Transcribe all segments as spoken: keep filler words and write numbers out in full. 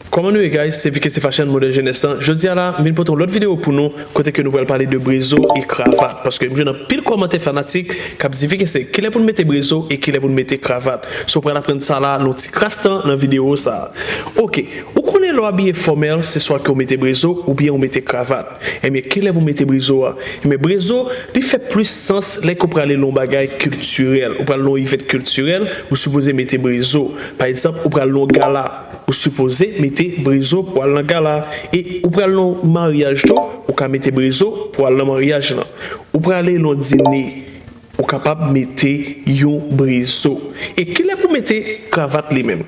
Kòman nou ye, guys? Se V K C Fashion, modèl jenès lan. Jodi a la, m vin pote yon lòt videyo pou nou, kote ke nou pral pale de brezo e kravat. Paske m jwenn anpil kòmantè fanatik k ap di, "V K C, kilè pou n mete brezo e kilè pou n mete kravat?" So, w pral aprann sa la nan yon ti kras tan nan videyo sa a. Oke, ou konnen lè w abiye fòmèl, se swa ke w mete brezo oubyen w mete kravat. Ebyen, kilè pou mete brezo a? Ebyen, brezo, li fè plis sans lè ke w prale nan yon bagay kiltirèl. Ou pral nan yon event kiltirèl, ou sipoze mete brezo. Pa egzanp, ou pral nan yon gala, ou sipoze mete brezo pou al nan gala. E ou pral nan yon maryaj tou, ou ka mete brezo pou al nan maryaj lan. Ou prale nan yon dine, ou kapab mete yon brezo. E kilè pou mete kravat li menm?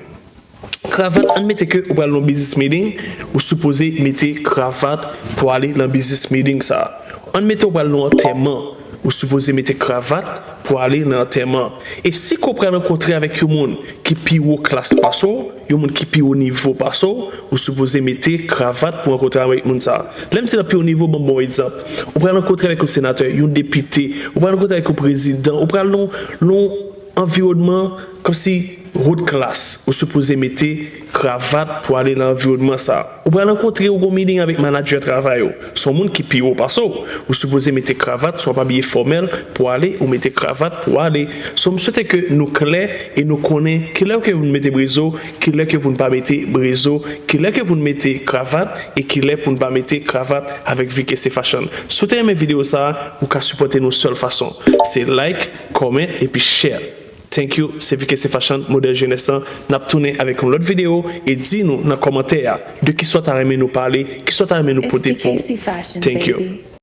Kravat, ann mete ke ou pral nan business meeting, ou sipoze mete kravat pou ale nan business meeting sa a. Ann mete ou pral nan antèman, ou sipoze mete kravat pou ale nan antèman. E si ke w pral rankontre avèk yon moun ki pi wo klas pase w, yon moun ki pi wo nivo pase w, ou sipoze mete kravat pou rankontre avèk moun sa a. Lè m di nan pi wo nivo, ban m bon egzanp. Ou pral rankontre avèk yon senatè, yon depite, ou pral rankontre avèk yon prezidan, ou pral nan, nan yon anviwònman kòmsi haute classe, ou sipoze mete kravat pou ale nan anviwònman sa a. Ou pral rankontre, ou gon meeting avèk manadjè travay ou. Se yon moun ki pi wo pase w. Ou sipoze mete kravat, si w ap abiye fòmèl pou ale, ou mete kravat pou ale. So, m swete ke nou klè e nou konnen kilè ke pou n mete brezo, kilè ke pou n pa mete brezo, kilè ke pou n mete kravat e kilè pou n pa mete kravat avèk V K C Fashion. Si w te renmen videyo sa a, ou ka sipòte nou sèl fason. Se like, comment epi share. Thank you, se V K C Fashion, modèl jenès lan. N ap tounen avèk yon lòt videyo e di nou nan kòmantè a de kisa w ta renmen nou pale, kisa w ta renmen nou pote pou ou. Thank you.